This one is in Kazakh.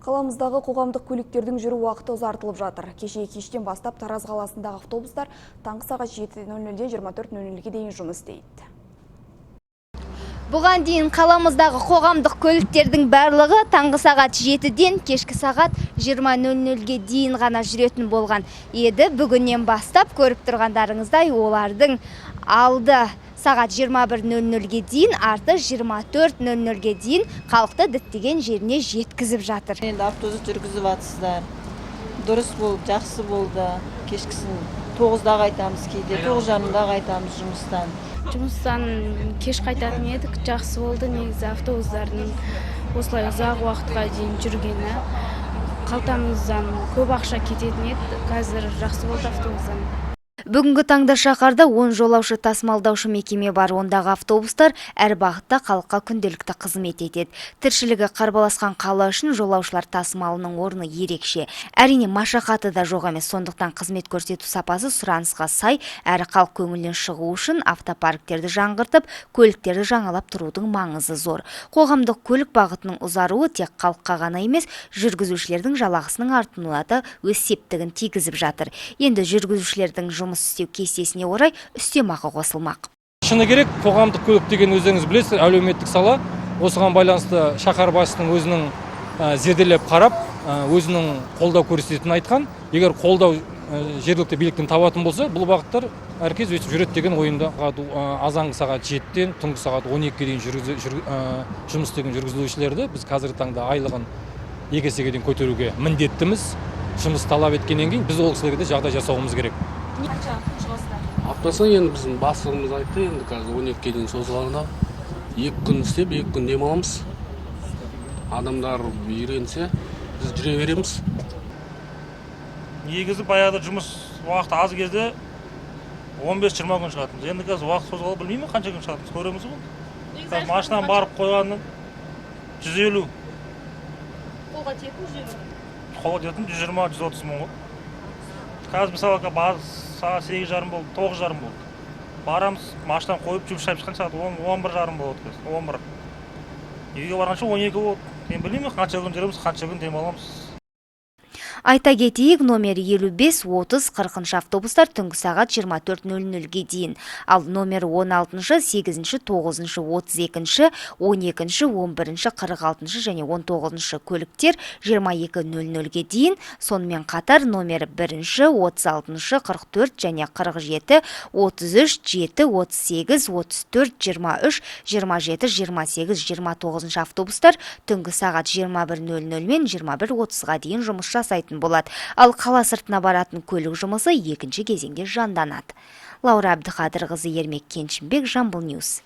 Қаламыздағы қоғамдық көліктердің жүру уақыты ұзартылып жатыр. Кеше кештен бастап Тараз қаласындағы автобустар таңғы сағат 7:00-ден 24:00-ге дейін жұмыс істейді. Бұған дейін қаламыздағы қоғамдық көліктердің барлығы таңғы сағат 7-ден кешкі сағат 20:00-ге дейін ғана жүретін болған еді. Бүгіннен бастап көріп тұрғандарыңыздай, олардың алды сағат 21:00-ге дейін, арты 24:00-ге дейін халықты діттеген жеріне жеткізіп жатыр. Енді автобус жүргізіп жатсыздар. Дұрыс болды, жақсы болды. Кешкісін 9-да қайтамыз, кейде 9:30-да қайтамыз жұмыстан. Жұмыстан кеш қайтатын едік, жақсы болды негізі автобустардың осылай ұзақ уақытқа дейін жүргені. Қалтамыздан көп ақша кететін еді, қазір жақсы болды автобустан. Бүгінгі таңда шаһарда 10 жолаушы тасымалдаушы мекеме бар. Ондағы автобустар әр бағытта халыққа күнделікті қызмет етеді. Тіршілігі қарбаласқан қала үшін жолаушылар тасымалының орны ерекше. Әрине, машақаты да жоқ емес. Сондықтан қызмет көрсету сапасы сұранысқа сай әрі халық көңілінен шығу үшін автопарктерді жаңғыртып, көліктерді жаңалап тұрудың маңызы зор. Қоғамдық көлік бағытының ұзаруы тек халыққа ғана емес, жүргізушілердің жалақысының артуына да өз септігін тигізіп жатыр. Енді жүргізушілердің жұмыс істеу кестесіне орай үстемақы қосылмақ. Шыны керек, қоғамдық көлік деген, өздеріңіз білесіздер, әлеуметтік сала. Осыған байланысты шаһар басшысының өзінің зерделеп қарап, өзінің қолдау көрсететінін айтқан. Егер қолдау жергілікті биліктен табатын болса, бұл бағыттар әркез өйтіп жүреді деген ойымда. Азанғы сағат 7-ден түнгі сағат 12-ге дейін жұмыс істеген жүргізушілерді біз қазіргі таңда айлығын 2 есеге дейін көтеруге міндеттіміз. Жұмыс талап еткеннен кейін біз ол кісілерге де жағдай жасауымыз керек. Аптасына енді біздің бастығымыз айтты, енді қазір 12-ге дейін созылғанда 2 күн істеп, 2 күн демаламыз. Адамдар үйренсе, біз жүре береміз. Негізі баяғыда жұмыс уақыты аз кезде 15-20 күн шығатынбыз. Енді қазір уақыт созғалы, білмеймін, қанша күн шығатынбыз, көреміз ғой. Қазір машинаны барып қойғаны 150. Қолға тиетін 150. Қолға тиетін 120-130 мың ғой. Қазір, мысалы, сағат 8:30 болды, 9:30 болды. Барамыз, машинаны қойып, жұмыс шайып шыққан сағат 10, 11:30 болады қазір, 11. Үйге барғанша 12 болады. Мен білмеймін, қанша күн жүреміз, қанша күн демаламыз. Айта кетейік, номері 55, 30, 40 автобустар түнгі сағат 24:00-ге дейін, ал номері 16, 8, 9, 32, 12, 11, 46 және 19 көліктер 22:00-ге дейін, сонымен қатар номері 1, 36, 44 және 47, 33, 7, 38, 34, 23, 27, 28, 29 автобустар түнгі сағат 21:00 мен 21:30-ға дейін жұмыс жасайтын болады. Ал қала сыртына баратын көлік жұмысы екінші кезеңде жанданады. Лаура Әбдіқадырқызы, Ермек Кеншімбек, Жамбыл Ньюс.